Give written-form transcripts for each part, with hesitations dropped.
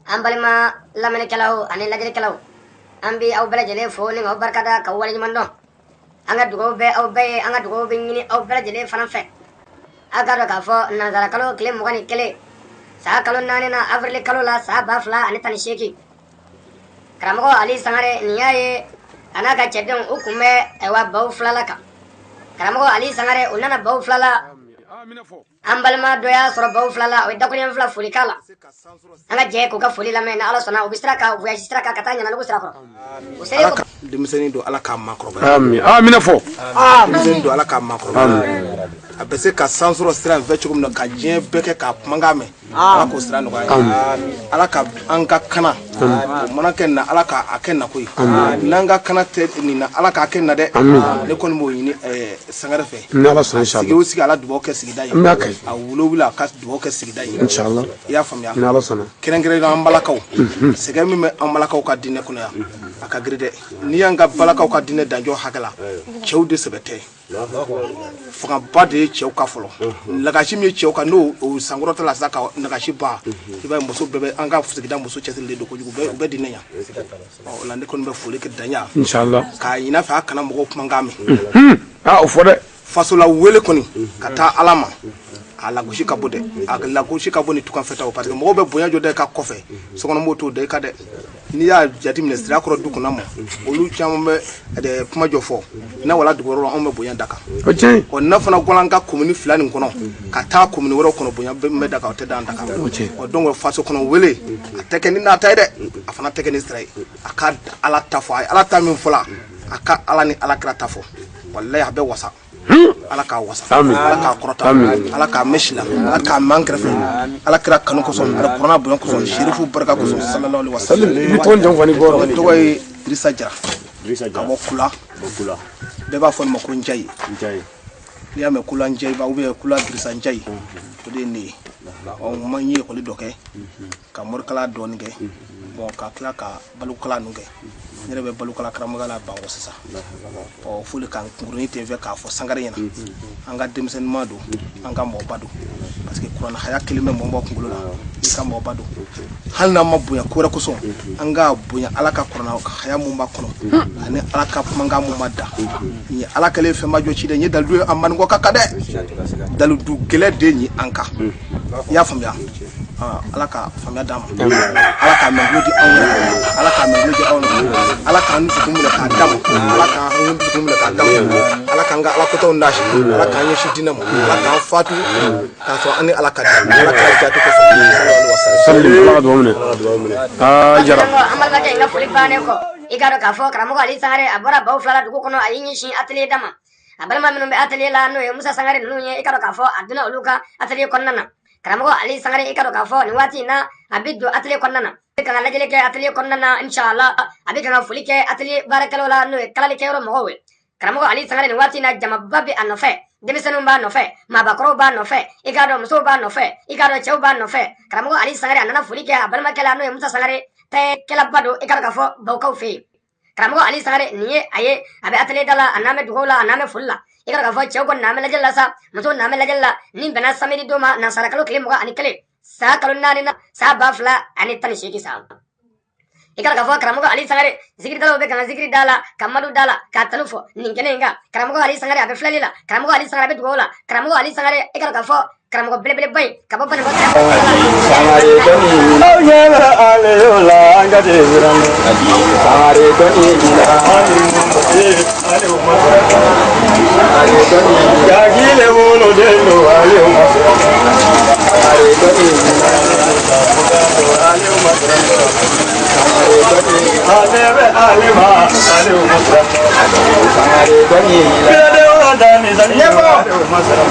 An balima lamɛnnikɛlaw ani lajɛlikɛlaw, an bɛ aw bɛɛ lajɛlen fo ni k'aw barikada k'aw waleɲuman dɔn. An ka dugawu bɛ aw bɛɛ ye, an ka dugawu bɛ ɲini aw bɛɛ lajɛlen fana fɛ. Aw k'a dɔn k'a fɔ nansara kalo tile 21, san kalo 4 na, avril kalo la, san 2018, karamɔgɔ Ali Sangare nin y'a ye a n'a ka cɛdenw u kun bɛ ayiwa baw filala kan. Karamɔgɔ Ali Sangare u nana baw filala, an balima dɔ y'a sɔrɔ baw filala, o ye dakuruɲɛ fila foli k'a la. An ka jɛ k'u ka foli lamɛn, ni Ala sɔnna u bɛ sira kan, voyage sira kan ka taa Ɲanalugu sira kɔrɔ. U selen Ala ka denmisɛnnin don, Ala k'a makɔrɔbaya. Amin. Amina fɔ. Denmisɛnnin don, Ala k'a makɔrɔbaya. A bɛ se ka san sɔrɔ sira in fɛ cogo min na, ka diɲɛ bɛɛ kɛ k'a kumakan mɛn. Ala k'o sira nɔgɔya ye. Ala ka an ka kana o mana kɛ na, Ala k'a kɛ nako ye. N'an ka kana tɛ nin na, Ala k'a kɛ na dɛ. Ne kɔni b'o ɲini Sangare fɛ. Ni Ala sɔnna, inshallah. Sigi o sigi, Ala dugawu kɛ sigida ye. N b'a kɛ. A wolo wuli, a ka dugawu kɛ sigida ye. Inshallah. I y'a faamuya? Ni Ala sɔnna. Kɛrɛnkɛrɛnnenya an balakaw, sɛgɛn min bɛ an balakaw ka diinɛ kɔnɔ yan, a ka girin dɛ. N'i y'an ka balakaw ka diinɛ danjɔ hakɛ la, cɛw de sɛbɛ tɛ, fangaba de ye cɛw ka fɔlɔ. Lagasi min ye cɛw kan, n'o o sankɔrɔta la sisan ka nagasi ban, i b'a ye muso bɛɛ bɛ an ka sigida muso cɛsirilen don kojugu, u bɛ diinɛ ɲa. Ɔ o la ne kɔni bɛ foli kɛ daɲa Inshallah. k'a ɲini a fɛ a kana mɔgɔw kumakan mɛn. Ah, o fɔ dɛ. Fasola wele kɔni ka taa Ala ma, a lagosi ka bon dɛ, a lagosi ka bon ni tukanfɛtaw, parce que mɔgɔw bɛ bonya jɔ da i ka kɔfɛ, sokɔnɔmɔgɔw t'o da i kan dɛ. N'i y'a jateminɛ Sirakɔrɔ du kɔnɔ ma, olu caman bɛ kuma jɔ fɔ n'a wala dugu wɛrɛ la, anw bɛ bonya da kan. O tiɲɛ. Ɔ n'a fana bɔra an ka komini 2 nin kɔnɔ ka taa komini wɛrɛw kɔnɔ, bonya bɛ da kan, o tɛ da an da kan. Ɔ donc faso kɔnɔ wele a tɛ kɛ ni nata ye dɛ, a fana tɛ kɛ ni sira ye. A ka Ala ta fɔ, a ye Ala ta min fɔ la, a ka Ala ni Ala kira ta fɔ, walayi a bɛ wasa. Ala k'a wasa. Ala k'a kɔrɔta. Ala k'a mɛn si la, Ala k'a mɛn an kɛrɛfɛ, Ala kira kanu kosɔn, ala kuranɛ bonya kosɔn, serifu barika kosɔn, sallallahu alaihi wasallam. I bɛ tɔgɔ ni jamu fɔ ni bɔra. Ne tɔgɔ ye Dirisa Jara ka bɔ Kula. Bɛɛ b'a fɔ nin ma ko Njayi. N'i y'a mɛn Kula Njayi ba ou bien Kula Dirisa Njayi, o de ye ne ye. Ɔ n ma n ye ekɔli dɔ kɛ, ka morikala dɔɔni kɛ, bon ka tila ka balokala ninnu kɛ. N yɛrɛ bɛ balokala karamɔgɔya la Bankɔ sisan. Ɔ foli ka kunkurunin ten fɛ k'a fɔ Sangare ɲɛna, an ka denmisɛnninma don, an ka mɔgɔba don, parce que kuranɛ haya kelen bɛ mɔgɔ mɔgɔ kunkolo la, i ka mɔgɔba don. Hali n'an ma bonya ko wɛrɛ kosɔn, an ka bonya Ala ka kuranɛ haya mun b'a kɔnɔ ani Ala ka kumakan mun b'a da. Nin ye Ala kɛlen fɛnba jɔ ci dɛ, nin ye dalilu ye an banikɔ ka kan dɛ, dalilu gɛlɛn de ye an kan. I y'a faamuya? Ala ka faamuya d'an ma, Ala k'a mɛn di anw yɛrɛ ma, Ala k'a mɛn di anw ma, Ala k'an dusukun minɛ k'a d'a ma, Ala k'an dusukun minɛ k'a d'a ma, Ala k'an ka Ala kotɔw nasi, Ala k'an ɲɛsin diinɛ ma, Ala k'an fatu k'a sɔrɔ an ni Ala ka di, Ala k'a jaabi kosɔn. Ala ka dugawu minɛ. Aa Jara. An balimakɛ in ka foli bannen kɔ, i k'a dɔn k'a fɔ karamɔgɔ Ali Sangare a bɔra baw filala dugu kɔnɔ, a y'i ɲɛsin atelier da ma. A balima minnu bɛ atelier la, n'o ye Musa Sangare ninnu ye, i k'a dɔn k'a fɔ a donna olu ka atelier kɔnɔna na. Karamɔgɔ Ali Sangare, i k'a dɔn k'a fɔ nin waati in na a bɛ don atelier kɔnɔna na, a bɛ kan ka lajɛli kɛ atelier kɔnɔna na, inshallah a bɛ kan ka foli kɛ atelier baarakɛlaw la, n'o ye kalalikɛyɔrɔ mɔgɔw ye. Karamɔgɔ Ali Sangare nin waati in na jamaba bɛ a nɔfɛ, denmisɛnninw b'a nɔfɛ, maabakɔrɔw b'a nɔfɛ, i k'a dɔn musow b'a nɔfɛ, i k'a dɔn cɛw b'a nɔfɛ. Karamɔgɔ Ali Sangare a nana foli kɛ a balimakɛ la, n'o ye Musa Sangare tɛkɛlaba don, i k'a dɔn k'a fɔ Bawukaw fɛ yen. Karamɔgɔ Ali Sangare nin ye a ye, a bɛ atelier da la, a n'an bɛ dugawu la, a n'an bɛ foli la. I k'a dɔn k'a fɔ cɛw kɔni n'an bɛ lajɛli la sa, musow n'an bɛ lajɛli la, nin bɛnna samedi don ma, nansara kalo tile 21, san kalo 4 na, san 2018 san. I k'a dɔn k'a fɔ karamɔgɔ Ali Sangare zikiridalaw bɛ ka na zikiri da la, ka madu da la, k'a tanu fɔ nin kɛnɛ in kan. Karamɔgɔ Ali Sangare a bɛ filɛli la, karamɔgɔ Ali Sangare a bɛ dugawu la, karamɔgɔ Ali Sangare i k'a dɔn k'a fɔ karamɔgɔ belebeleba in ka bɔ Banikɔ sira. Sangare dɔnni aw ɲɛ bɛ ale o la, an ka de siran dɛ. Sangare dɔnni ale dɔnni jagile wolo den don ale o ma siran. Sangare dɔnni ale o ma siran. Sangare dɔnni ale bɛ ale ma ale o ma siran. Sangare dɔnni ale o ma siran.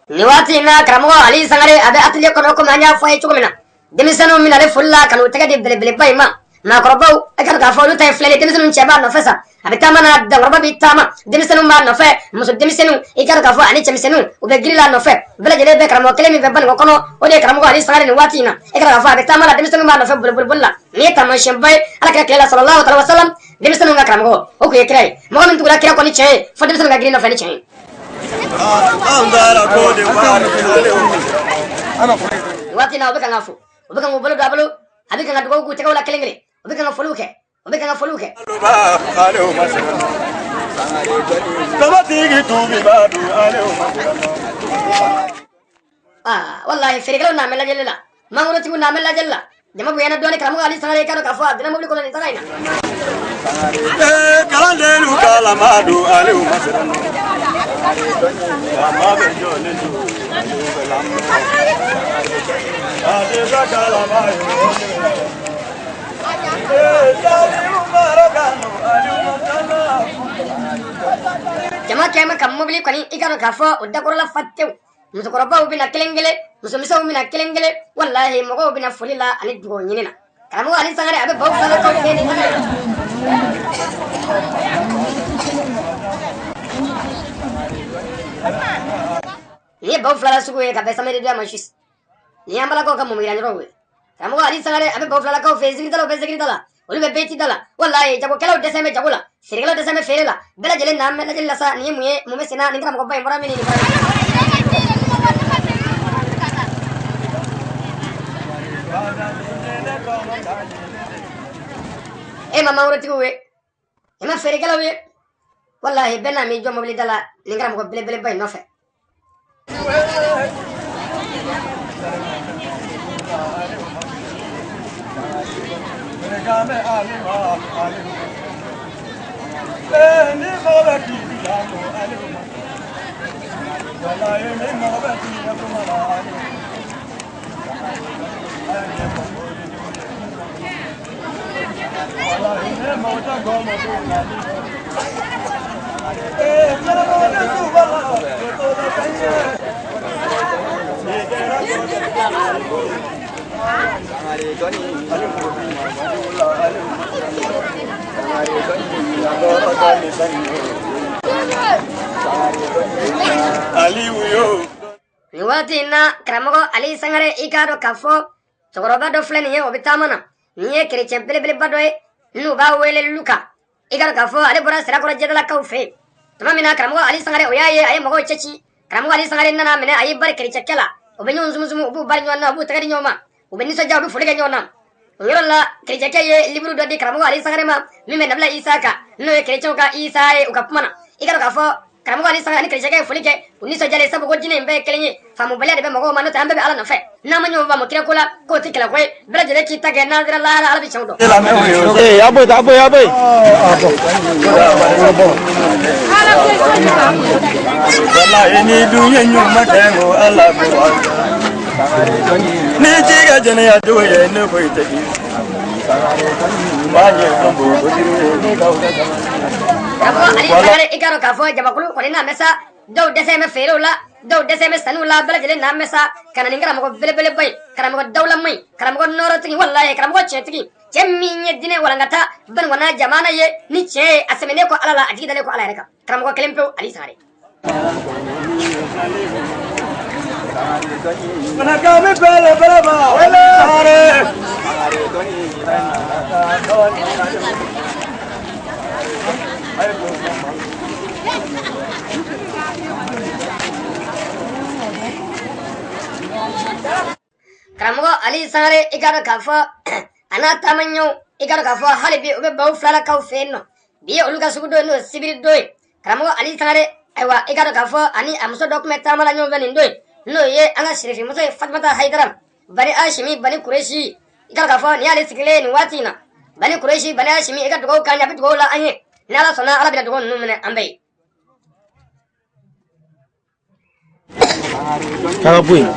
Ni waati in na karamɔgɔ Ali Sangare a bɛ atelier kɔnɔ komi an y'a fɔ a ye cogo min na, denmisɛnninw min ale foli la ka n'u tɛgɛ di belebeleba in ma. Maakɔrɔbaw e ka k'a fɔ olu ta ye filɛ ye, denmisɛnninw cɛ b'a nɔfɛ sa, a bɛ taama na, dankɔrɔba bɛ taama, denmisɛnninw b'a nɔfɛ, muso denmisɛnninw i ka k'a fɔ ani cɛmisɛnninw u bɛ giri la nɔfɛ, bɛɛ lajɛlen bɛ karamɔgɔ kelen min fɛ Banikɔ kɔnɔ, o de ye karamɔgɔ Ali Sangare nin waati in na. E ka k'a fɔ a bɛ taama la, denmisɛnninw b'a nɔfɛ boli la. Nin ye taamasiyɛnba ye Ala kira tile la sallallahu alaihi wa sallam, denmisɛnninw ka karamɔgɔ o tun ye kira ye. Mɔgɔ min tugura kira kɔ ni tiɲɛ ye, fo denmisɛnninw ka girin nɔfɛ ni tiɲɛ ye. Waati na u bɛ kan ka fo, u bɛ kan k'u bolo don a bolo, a bɛ kan ka dugawu k'u tɛgɛw la kelen kelen, u bɛ kan ka foliw kɛ, u bɛ kan ka foliw kɛ. Wallahi feerekɛlaw n'a mɛn lajɛli la, mangorotigiw n'a mɛn lajɛli la, jama bonyana dɔɔni. Karamɔgɔ Ali Sangare ka dɔn k'a fɔ a donna mobili kɔnɔ nin saga in na. Jama kɛmɛ ka mobili kɔni i ka dɔn k'a fɔ o dakɔrɔla fa tewu. Musokɔrɔbaw bɛna kelen kelen, musomisɛnw bɛna kelen kelen, walahi mɔgɔw bɛna foli la ani dugawu ɲini na. Karamɔgɔ Ali Sangare a bɛ baw filakaw fɛ nin saga in na. Nin ye baw filala sugu ye ka bɛn samedi donya ma juste. Nin y'an balakaw ka mɔmɔyira yɔrɔw ye. Karamɔgɔ Ali Sangare a bɛ baw filalakaw fɛ, zikirikɛlaw bɛ zikiri da la, olu bɛ bɛti da la. Walahi jagokɛlaw dɛsɛ bɛ jago la, feerekɛlaw dɛsɛ bɛ feere la, bɛɛ lajɛlen n'an bɛ lajɛli la sa. Nin ye mun ye, mun bɛ sen na, nin karamɔgɔba in bɔra min ni nin bɔra min. E ma mangorotigiw ye, e ma feerekɛlaw ye, walahi bɛɛ n'a m'i jɔ mobili da la nin karamɔgɔ belebeleba in nɔfɛ. Nin waati in na karamɔgɔ Ali Sangare i k'a dɔn k'a fɔ cɛkɔrɔba dɔ filɛ nin ye, o bɛ taama na. Nin ye kerecɛn belebeleba dɔ ye n'u b'a wele Luka. I k'a dɔn k'a fɔ ale bɔra Sirakɔrɔ Jɛdalakaw fɛ yen. Tuma min na karamɔgɔ Ali Sangare o y'a ye, a ye mɔgɔw cɛ ci. Karamɔgɔ Ali Sangare nana minɛ, a y'i bari kerecɛnkɛ la. U bɛ ɲɔgɔn zumuzumu, u b'u bari ɲɔgɔn na, u b'u tɛgɛ di ɲɔgɔn ma, u bɛ nisɔndiya, u bɛ foli kɛ ɲɔgɔn na. O yɔrɔ la kerecɛnkɛ ye liburu dɔ di karamɔgɔ Ali Sangare ma min bɛ Nabila Isa kan, n'o ye kerecɛnw ka Isa ye u ka kuma na. I k'a dɔn k'a fɔ karamɔgɔ Ali Sangare ani kerecɛnkɛ ye foli kɛ, u nisɔndiyalen, sabu ko diinɛ in bɛɛ ye kelen ye, faamubaliya de bɛ mɔgɔw ma, n'o tɛ an bɛɛ bɛ Ala nɔfɛ. N'an ma ɲɔgɔn faamu kira ko la, k'o tɛ kɛlɛ ko ye, bɛɛ lajɛlen k'i ta kɛ, n'an sera lahara Ala bɛ tiɲɛw dɔn. Ee, a bɔ yen, a bɔ yen. Wallahi ni dun ye ɲuman kɛ ko Ala ko ni ci ka jɛnɛya jogo ye ne ko i tɛ k'i maa ɲɛ ko bo ko jiri ye ne ka o ka Karamɔgɔ Ali Sangare i k'a dɔn k'a fɔ jamakulu kɔni n'a mɛn sa, dɔw dɛsɛ bɛ feerew la, Dɔw dɛsɛ bɛ sanu la bɛɛ lajɛlen n'an bɛ sa ka na ni karamɔgɔ belebeleba ye, karamɔgɔ dawulama ye, karamɔgɔ nɔɔrɔtigi, walayi karamɔgɔ tiɲɛtigi, cɛ min ye diinɛ walankata banikɔna jamana ye ni tiɲɛ ye, a sɛmɛnen kɔ Ala la, a jigi dalen kɔ Ala yɛrɛ kan. Karamɔgɔ kelen pewu, Ali Sangare. Karamɔgɔ Ali Sangare, i ka dɔn k'a fɔ a n'a taamaɲɔgɔnw, i ka dɔn k'a fɔ hali bi u bɛ baw filalakaw fɛ yen nɔ. Bi ye olu ka sugu don, n'o ye sibiri don ye. Karamɔgɔ Ali Sangare, ayiwa, i ka dɔn k'a fɔ ani a muso dɔ tun bɛ taama la ɲɔgɔn fɛ nin don in, n'o ye an ka sirifimuso ye, Fatumata Hayidara Bani Asimi Bani Kuresi. I ka dɔn k'a fɔ nin y'ale sigilen ye nin waati in na. Bani Kuresi Bani Asimi, i ka dugawu k'an ye, a bɛ dugawu la an ye. Ni Ala sɔnna, Ala bɛna dugawu ninnu minɛ an bɛɛ ye. K'a bɔ yen.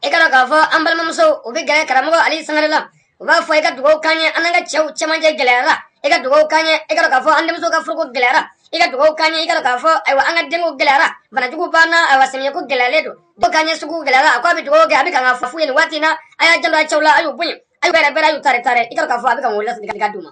I ka dɔn k'a fɔ an balimamusow, u bɛ gɛrɛ karamɔgɔ Ali Sangare la, u b'a fɔ i ka dugawu k'an ye, an n'an ka cɛw cɛmancɛ gɛlɛyara, i ka dugawu k'an ye. I ka dɔn k'a fɔ an denmuso ka furuko gɛlɛyara, i ka dugawu k'an ye. I ka dɔn k'a fɔ ayiwa an ka denko gɛlɛyara, banajugu b'an na, ayiwa samiyɛko gɛlɛyalen don, dugawu k'an ye, sugu gɛlɛyara. A ko a bɛ dugawu kɛ, a bɛ kan ka f'u ye nin waati in na, a y'a janto a cɛw la, a y'u bonya, a y'u bɛrɛ bɛrɛ, a y'u tare tare. I ka dɔn k'a fɔ a bɛ ka ŋɔni lasigi d'u ma.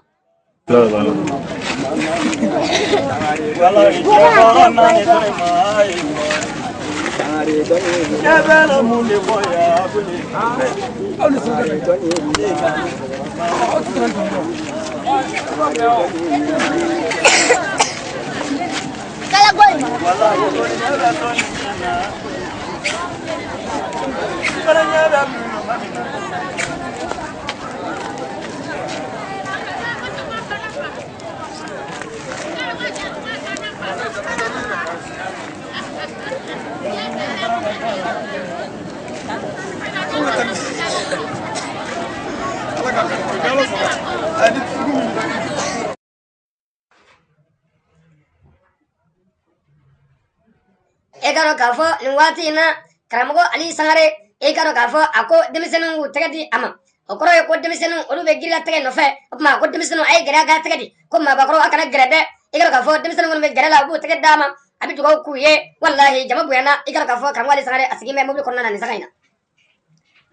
E ka dɔn k'a fɔ nin waati in na karamɔgɔ Ali Sangare, e ka dɔn k'a fɔ a ko denmisɛnninw k'u tɛgɛ di a ma. O kɔrɔ ye ko denmisɛnninw olu bɛ giriya tɛgɛ nɔfɛ. O tuma ko denmisɛnninw a ye gɛrɛ a ka tɛgɛ di, ko maabakɔrɔ a kana gɛrɛ dɛ. I ka dɔn k'a fɔ denmisɛnninw minnu bɛ gɛrɛ la, u b'u tɛgɛ d'a ma, a bɛ dugawu k'u ye. Walahi jama bonyana. I ka dɔn k'a fɔ karamɔgɔ Ali Sangare a sigilen bɛ mobili kɔnɔna na nin saga in na.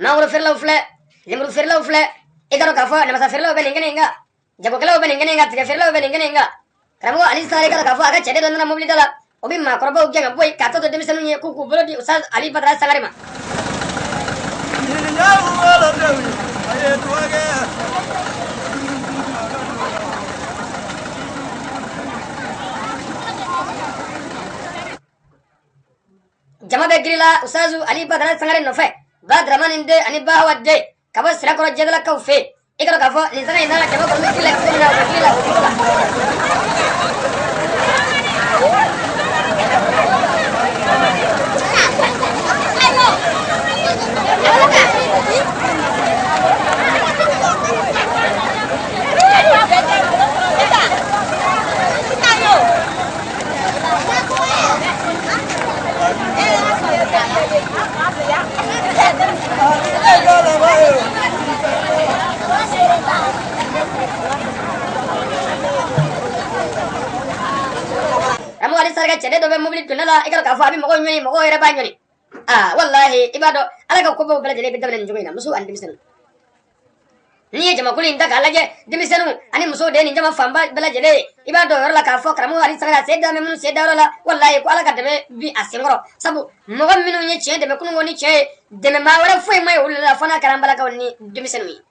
Mangoro feerelaw filɛ, lemuru feerelaw filɛ, i ka dɔn k'a fɔ namasa feerelaw bɛ nin kɛnɛ in kan, jagokɛlaw bɛ nin kɛnɛ in kan, tigɛ feerelaw bɛ nin kɛnɛ in kan. Karamɔgɔ Ali Sangare, i ka dɔn k'a fɔ a ka cɛden dɔ nana mobili da la, o bɛ maakɔrɔbaw gɛn ka bɔ yen k'a tɔ to denmisɛnninw ye k'u k'u bolo di Ustaz Ali Badara Sangare ma. Jama bɛ girila Ustaz Ali Badara Sangare nɔfɛ, Ba Dramani den ani Ba Hawa den ka bɔ Sirakɔrɔ Jadalakaw fɛ yen. I ka dɔn k'a fɔ nin sanga in na jama kɔni bɛ girila cogo min na, u bɛ girila o cogo la. Karamɔgɔ Ali Sangare cɛden dɔ bɛ mobili donna la, i ka dɔn k'a fɔ a bɛ mɔgɔw ɲɔni, mɔgɔw yɛrɛ b'a ɲɔni. Aa walahi i b'a dɔn Ala ka kobaw bɛɛ lajɛlen bɛ daminɛ nin cogo in na, musow ani denmisɛnninw. N'i ye jamakulu in ta k'a lajɛ, denmisɛnninw ani musow de ye nin jama fanba bɛɛ lajɛlen ye. I b'a dɔn o yɔrɔ la k'a fɔ karamɔgɔ Ali Sangare a sen da bɛ minnu sen dayɔrɔ la, walahi ko Ala ka dɛmɛ bi a senkɔrɔ. Sabu mɔgɔ minnu ye tiɲɛ dɛmɛ kununko ni tiɲɛ ye, dɛmɛbaa wɛrɛ foyi ma ye olu la fo n'a kɛra an balakaw ni denmisɛnninw ye.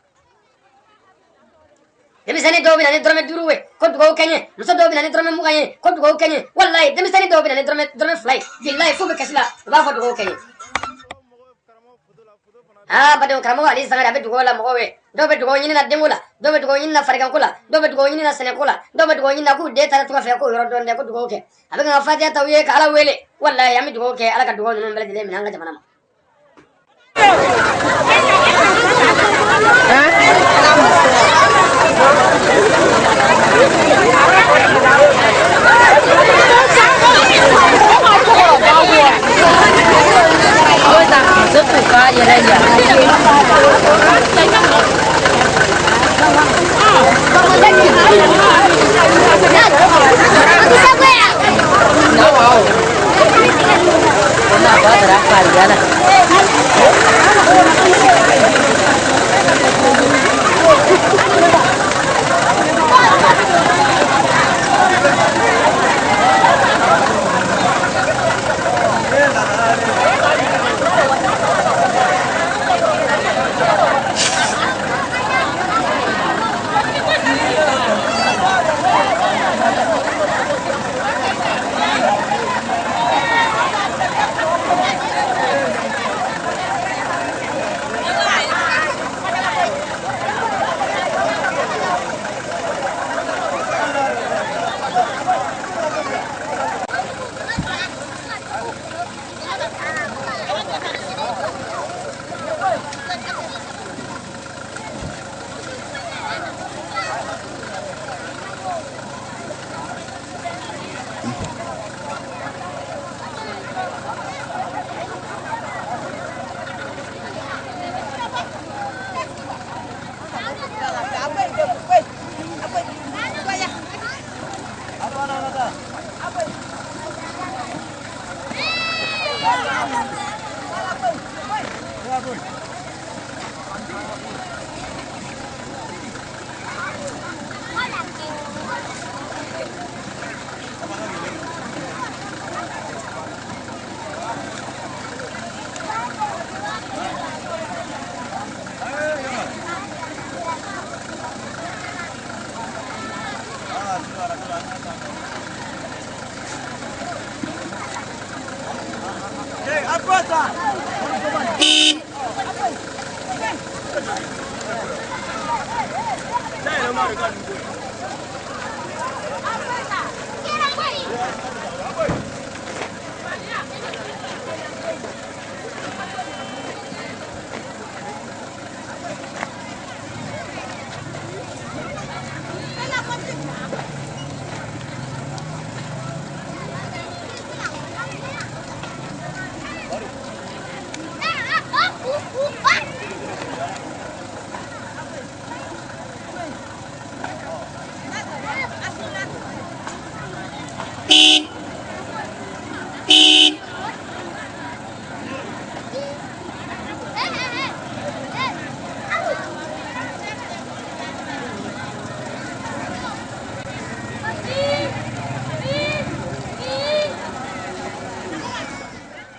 Denmisɛnnin dɔw bɛ na ni dɔrɔmɛ 5 ye ko dugawu kɛ n ye, muso dɔw bɛ na ni dɔrɔmɛ 20 ye ko dugawu kɛ n ye, walahi denmisɛnnin dɔw bɛ na ni dɔrɔmɛ 2 ye, bilahi f'u bɛ kasi la, u b'a fɔ dugawu kɛ n ye. Aa badenw, karamɔgɔ Ali Sangare a bɛ dugawu la mɔgɔw ye. Dɔw bɛ dugawu ɲini na denko la, dɔw bɛ dugawu ɲini na fariganko la, dɔw bɛ dugawu ɲini na sɛnɛko la, dɔw bɛ dugawu ɲini na k'u den taara tunga fɛ k'o yɔrɔ dɔn dɛ, ko dugawu kɛ. A bɛ ka fatiya ta u ye ka Ala wele. Walahi an bɛ dugawu kɛ, Ala ka dugawu ninnu bɛɛ lajɛlen minɛ an ka jamana ma.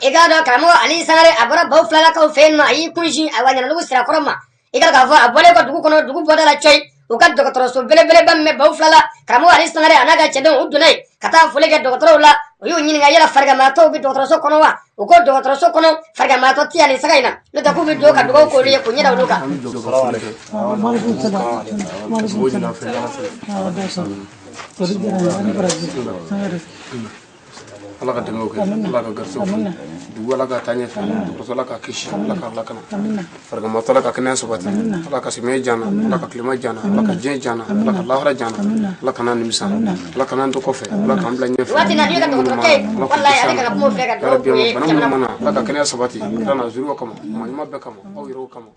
I k'a dɔn karamɔgɔ Ali Sangare a bɔra baw filalakaw fɛ yen nɔ, a y'i kunsin ayiwa Ɲanadugu Sirakɔrɔ ma. I k'a dɔn k'a fɔ a bɔlen kɔ dugu kɔnɔ, dugu bɔda la cɔyi, u ka dɔgɔtɔrɔso belebeleba min bɛ baw fila la, karamɔgɔ Ali Sangare a n'a ka cɛdenw u donna yen ka taa foli kɛ dɔgɔtɔrɔw la. U y'u ɲininka yala fariganbaatɔw bɛ dɔgɔtɔrɔso kɔnɔ wa? U ko dɔgɔtɔrɔso kɔnɔ fariganbaatɔ tɛ yan nin saga in na, n'o tɛ k'u bɛ don ka dugawu k'olu ye k'u ɲɛda olu kan. Ala ka dɛmɛ kɛ, Ala ka garisigɛw foni, dugu Ala ka taa ɲɛfɛ, dɔgɔtɔrɔso Ala ka kisi, Ala ka lakana, fariganbaatɔ Ala ka kɛnɛya sabati, Ala ka samiya diya an na, Ala ka tilema diya an na, Ala ka diɲɛ diya an na, Ala ka lahara diya an na, Ala kana nimisa, Ala kana an to kɔfɛ, Ala k'an bila ɲɛfɛ. Waati na n'i ka dɔgɔtɔrɔkɛ ye, walayi ale ka kuma filɛ ka dugawu k'u ye Bana minnu jamana mana, Ala ka kɛnɛya sabati, Ala n'a zuriyaw kama, maa ɲuman bɛɛ kama, aw yɛrɛw kama.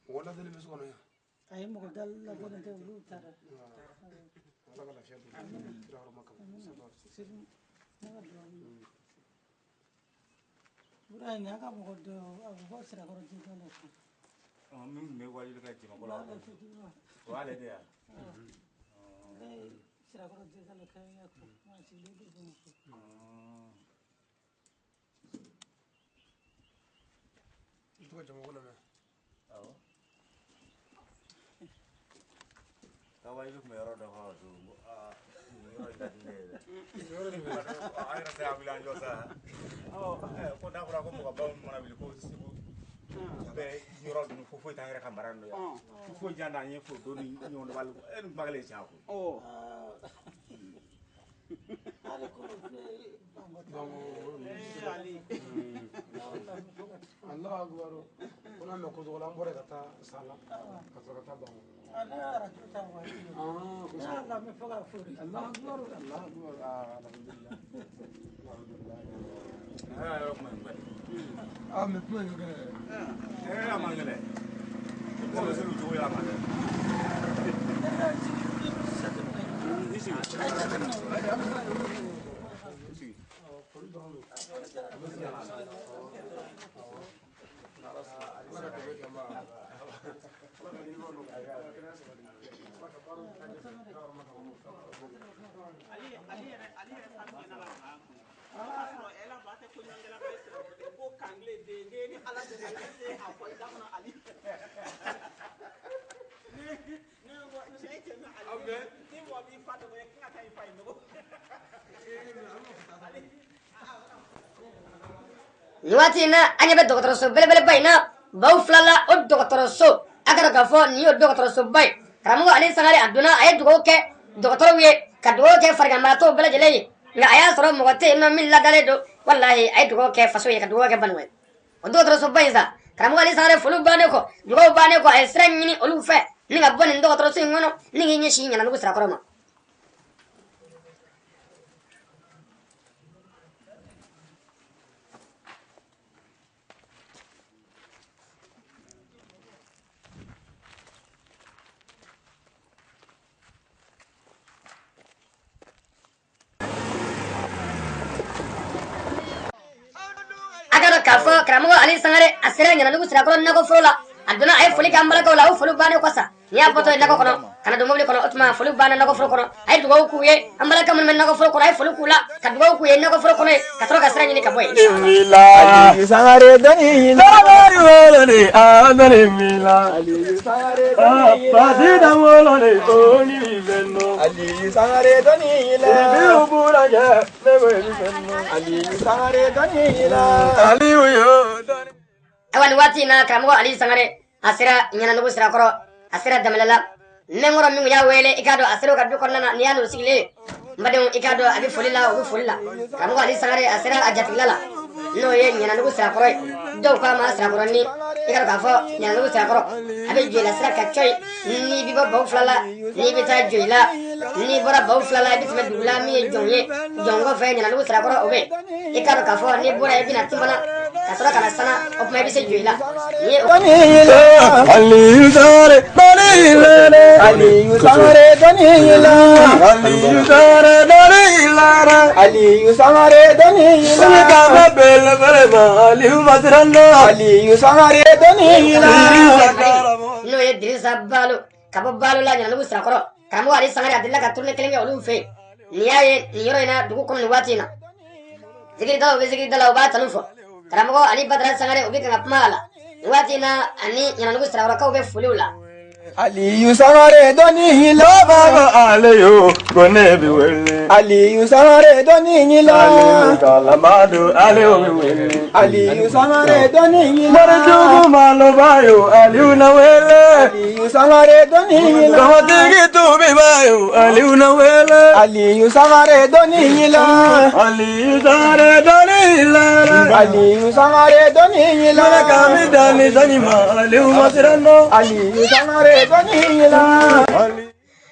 Mɔgɔ ladalen bɛ so kɔnɔ yan. A ye mɔgɔ ladalen tɛ, olu taara. Ala ka lafiya d'u ma. Kira hɔrɔma kama. Bura in a ka mɔgɔ dɔ a bɛ bɔ Sirakɔrɔ jida la. Min tun bɛ wajuli kɛ Jamakɔ la, o y'ale de ye wa? Ne ye Sirakɔrɔ jida la kɛ ya ko maa sigilen don Bamakɔ. I tɔgɔ Jamakɔ lamɛn? Awɔ. Ka wajuli tun bɛ yɔrɔ dɔ fɔ o don, ko aa nin yɔrɔ in ka di ne ye dɛ. An yɛrɛ tɛ se ka wuli an jɔ sa. Ko n'a fɔra ko mɔgɔbaw mana wuli ko Segu bɛɛ yɔrɔ ninnu ko foyi t'an yɛrɛ ka mara ninnu yan. Ko foyi jan t'an ye fo don ni ɲɔgɔn dɔ b'a la. E nin kuma kelen ye tiɲɛ ko. Ale ko ne Bamakɔ. Allahu akbar. Ko n'a mɛn ko tɔgɔ la, an bɔra ka taa Sala ka sɔrɔ ka taa Bamakɔ. Ale ye arajo ta waati. Ne y'a lamɛn fo k'a fori. Allahu akbar, Allahu akbar. Ah, alhamdulillah. Alhamdulillah. A yɔrɔ kuma in kɔni. Ah, mais kuma in ka gɛlɛn. A man gɛlɛn. Mɔgɔ bɛ se k'u cogo y'a ma dɛ. I sigi. I sigi. Nin waati in na an ɲɛ bɛ dɔgɔtɔrɔso belebeleba in na baw fila la, o dɔgɔtɔrɔso a ka dɔn k'a fɔ nin y'o dɔgɔtɔrɔsoba ye. Karamɔgɔ Ali Sangare a donna, a ye dugawu kɛ dɔgɔtɔrɔw ye ka dugawu kɛ fariganbaatɔw bɛɛ lajɛlen ye, nka a y'a sɔrɔ mɔgɔ tɛ yen nɔ min ladalen don. Walahi a ye dugawu kɛ faso ye ka dugawu kɛ Banuwa ye. O dɔgɔtɔrɔsoba in sa, karamɔgɔ Ali Sangare foliw bannen kɔ, dugawu bannen kɔ, a ye sira ɲini olu fɛ ni ka bɔ nin dɔgɔtɔrɔso in kɔnɔ ni k'i ɲɛsin Ɲanadugu Sirakɔrɔ ma. A ka dɔn k'a fɔ karamɔgɔ Ali Sangare a sera Ɲanadugu Sirakɔrɔ nakɔforo la, a donna a ye foli kɛ an balakaw la. O foli bannen kɔ sa, n'i y'a bɔtɔ ye nakɔ kɔnɔ, ka na don mobili kɔnɔ. O tuma foli banna nakɔforo kɔnɔ, a ye dugawu k'u ye. An balaka minnu bɛ nakɔforo kɔnɔ, a ye foli k'u la ka dugawu k'u ye nakɔforo kɔnɔ ye, ka sɔrɔ ka sira ɲini ka bɔ yen. Aliyu Sangare dɔnni la. Dɔnni woloni a dɔnni mi la. Aliyu Sangare dɔnni la. Pasida woloni oni bɛ nɔ. Aliyu Sangare dɔnni la. Ibiru burajɛ ne ko ebi bɛ nɔ. Aliyu Sangare dɔnni la. Aliyu yo dɔnni. Ayiwa, nin waati in na, karamɔgɔ Ali Sangare a sera Ɲananugu Sirakɔrɔ, a sera Damalala. Nɛnkɔrɔ min y'a wele, i k'a dɔn a sera u ka du kɔnɔna na. N'i y'a n'u sigilen, n badenw, i k'a dɔn a bɛ foli la, u bɛ foli la. Karamɔgɔ Ali Sangare a sera a jatigila la, n'o ye Ɲananugu Sirakɔrɔ ye. Dɔw k'a ma Sirakɔrɔ ni. I ka dɔn k'a fɔ Ɲananugu Sirakɔrɔ a bɛ Joyila sira ka cɔyi. N'i bɛ bɔ Baw fila la, n'i bɛ taa Joyila, n'i bɔra Baw fila la, i bɛ tɛmɛ dugu la min ye Jɔn ye. Jɔn kɔfɛ, Ɲananugu Sirakɔrɔ o bɛ yen. I k'a dɔn k'a fɔ n'i bɔra, i bɛna Tinbana ka sɔrɔ ka na Sana. O tuma i bɛ se Joyila. Nin ye o Dɔnni la. Aliyu Sangare dɔnni la. Aliyu Sangare dɔnni la. Aliyu Sangare dɔnni la. Aliyu Sangare dɔnni la. Ne ka ma belebele ma Aliyu Masiranna. Aliyu Sangare dɔnni la. N'o ye Dirisa Balo ka bɔ Balo la Ɲananugu Sirakɔrɔ. Karamɔgɔ Ali Sangare a delila ka tournée kelen kɛ olu fɛ yen. Nin y'a ye nin yɔrɔ in na, dugu kɔnɔ, nin waati in na, zikiridalaw bɛ zikiri da la, u b'a tanu fɔ. Karamɔgɔ Ali Badara Sangare, u bɛ kan ka kuma a la nin waati in na, ani Ɲananugu Sirakɔrɔkaw bɛ foliw la. Aliyu Sangare dɔnni la. Baba Aliyu ko ne bi wele. Aliyu Sangare dɔnni la. Aliyu kalamadu Aliyu bi wele. Aliyu Sangare dɔnni la. Marijugu malobayo Aliyu na wele. Aliyu Sangare dɔnni la. Kamatigi tubi bayo Aliyu na wele. Aliyu Sangare dɔnni la. Aliyu Sangare dɔnni la. Aliyu Sangare dɔnni la. Mana kami dani sanima Aliyu masirano. Aliyu Sangare dɔnni la.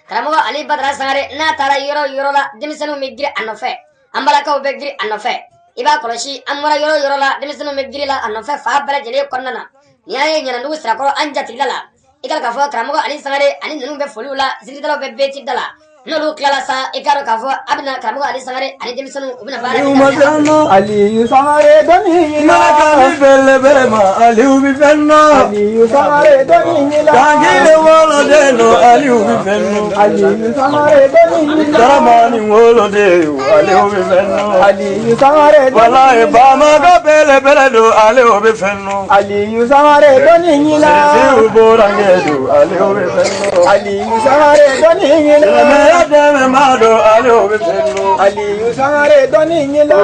Karamɔgɔ Ali Badara Sangare n'a taara yɔrɔ o yɔrɔ la, denmisɛnninw bɛ girin a nɔfɛ, an balakaw bɛ girin a nɔfɛ. I b'a kɔlɔsi, an bɔra yɔrɔ o yɔrɔ la, denmisɛnninw bɛ girin la a nɔfɛ fa bɛɛ lajɛlen kɔnɔna na. Nin y'a ye Ɲananugu Sirakɔrɔ, an jatigila la. I ka k'a fɔ karamɔgɔ Ali Sangare ani ninnu bɛ foliw la, zikiridalaw bɛ bɛɛ da la. N'olu tilala sa, i k'a dɔn k'a fɔ a bɛna karamɔgɔ Ali Sangare ani denmisɛnninw, u bɛna baara Aliyu kɛ. Masirano. Aliyu Sangare dɔnni la. Mana kami belebele ma Aliyu bi fɛn nɔ. Aliyu Sangare dɔnni la. Kankile woloden no Aliyu bi fɛn nɔ. Aliyu Sangare dɔnni la. Daramani woloden Aliyu bi fɛn nɔ. Aliyu Sangare dɔnni la. Walayi Bamakɔ belebele do Aliyu bi fɛn nɔ. Aliyu Sangare dɔnni la. Sirifiw bɔrankɛ do Aliyu bi fɛn nɔ. Aliyu Sangare dɔnni la. Silamɛya dɛmɛ ma do Aliyu bi fɛn nɔ. Aliyu Sangare dɔnni la.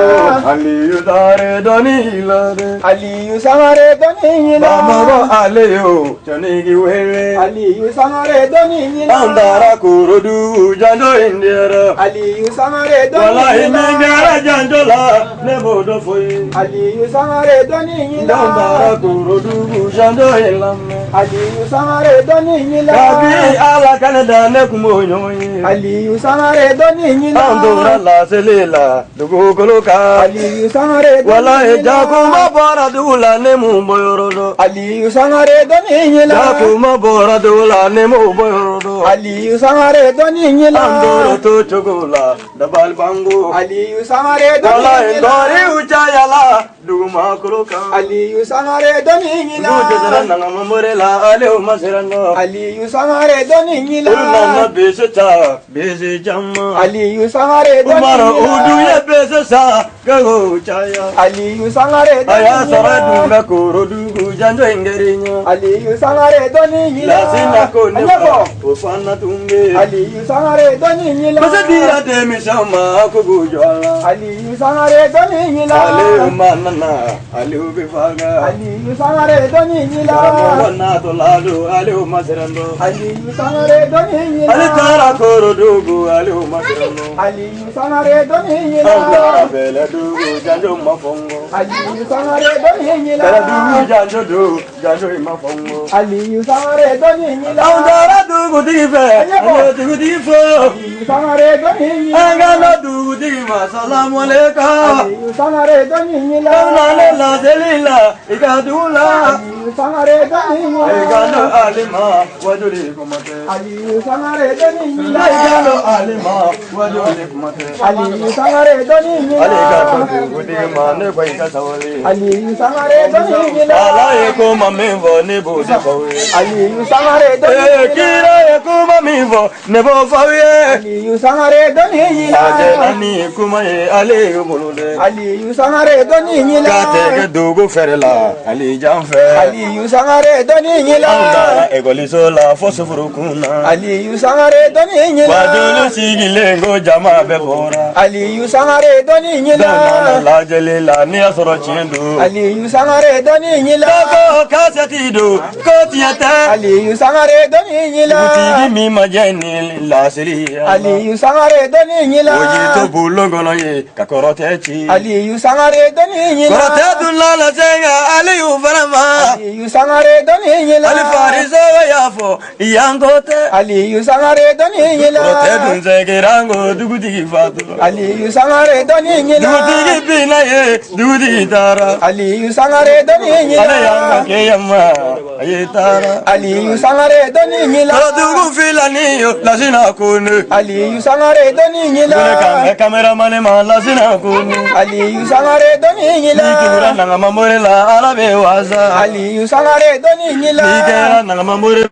Aliyu Sangare dɔnni la dɛ. Aliyu Sangare dɔnni la. Bamakɔ Aliyu jɔnni wele. Aliyu Sangare dɔnni la. An taara Korodugu janjo indiyara. Aliyu Sangare dɔnni la. Walayi min kɛra janjo la ne b'o dɔn fɔ ye. Aliyu Sangare dɔnni la. An taara Korodugu janjo in lamɛn. Aliyu Sangare dɔnni la. Kabi Ala ka ne da ne kun b'o ɲɔgɔn ye. Aliyu Sangare dɔnni la. An tora laseli la dugukolo kan. Aliyu Sangare dɔnni la. Walayi jakuma bɔra dugu la ne mun bɔ yɔrɔ dɔn. Aliyu Sangare dɔnni la. Jakuma bɔra dugu la ne m'o bɔ yɔrɔ dɔn. Aliyu Sangare dɔnni la. An tora to cogo la dabali bango. Aliyu Sangare dɔnni la. Walayi dɔriw cayala dugumakolo kan. Aliyu Sangare dɔnni la. Dugu dɛsɛra nangamamore la Aliyu ma siran nɔ. Aliyu Sangare dɔnni la. Olu nana bese ta bese caman. Aliyu Sangare dɔnni la. Umaru udu ye bese sa kago caya. Aliyu Sangare dɔnni la. A y'a sɔrɔ dun bɛ Korodugu janjo in kɛr'i ɲɛ. Aliyu Sangare dɔnni la. Lasina ko ne fa o fana tun bɛ yen. Aliyu Sangare dɔnni la. Masa dira denmisɛnw ma ko k'u jɔ a la. Aliyu Sangare dɔnni la. Aliyu ma nana Aliyu bɛ faga. Aliyu Sangare dɔnni la. Karamɔgɔ natɔ la don Aliyu ma siran dɔn. Aliyu Sangare dɔnni la. Ale taara Korodugu Aliyu ma siran dɔn. Aliyu Sangare dɔnni la. An taara Bɛlɛdugu janjo ma fɔ n kɔ. Aliyu Sangare dɔnni la. Bɛlɛdugu janjo don janjo in ma fɔ n kɔ. Aliyu Sangare dɔnni la. An taara dugutigi fɛ an ye dugutigi fo. Aliyu Sangare dɔnni la. An ka na dugutigi dugutigi ma salamu aleyka. Aliyu Sangare dɔnni ɲila. Aw nana laseli la i ka dugu la. Aliyu Sangare dɔnni ɲila. I ka dɔn alima wajuli kuma tɛ. Aliyu Sangare dɔnni ɲila. I ka dɔn alima wajuli kuma tɛ. Aliyu Sangare dɔnni ɲila. Ale ka dɔn dugutigi ma ne ko i ka sabali. Aliyu Sangare dɔnni ɲila. Ala ye kuma min fɔ ne b'o de fɔ aw ye. Aliyu Sangare dɔnni ɲila. Kira ye kuma min fɔ ne b'o fɔ aw ye. Aliyu Sangare dɔnni ɲila. A jɛra ni kuma ye ale ye bolo dɛ. Aliyu Sangare dɔnni ɲila. K'a tɛ kɛ dugu fɛrɛ la ale jan fɛ. Aliyu Sangare dɔnni ɲila. Anw taara ekɔliso la fo sufurukun na. Aliyu Sangare dɔnni ɲila. Wajulu sigilen ko jama bɛɛ bɔra. Aliyu Sangare dɔnni ɲila. Dɔw nana lajɛli la n'i y'a sɔrɔ tiɲɛ don. Aliyu Sangare dɔnni ɲila. Ko kasɛti don ko tiɲɛ tɛ. Aliyu Sangare dɔnni ɲila. Dugutigi min ma jɛ ni laseli ye. Aliyu Sangare dɔnni ɲila. O ye to bulon kɔnɔ ye ka kɔrɔtɛ ci. Aliyu Sangare dɔnni ɲila. Kɔrɔtɛ dun lala se ka Aliyu fana ma. Aliyu Sangare dɔnni ɲila. Ali farisogo y'a fɔ yan ko tɛ. Aliyu Sangare dɔnni ɲila. Kɔrɔtɛ dun sɛgɛra n ko dugutigi fatura. Aliyu Sangare dɔnni ɲila. Dugutigi binna ye dugutigi taara. Aliyu Sangare dɔnni ɲila. Ale y'an ka kɛ yan ma a ye taara. Aliyu Sangare dɔnni ɲila. Kɔrɔdugu filani yo Lasina Kone. Aliyu Sangare dɔnni ɲila. Wele kan bɛ kameramani ma Lasina Kone. Aliyu Sangare dɔnni ɲila. N'i tugura nangamamori la Ala bɛ wasa. Aliyu Sangare dɔnni ɲila. N'i kɛra nangamamori.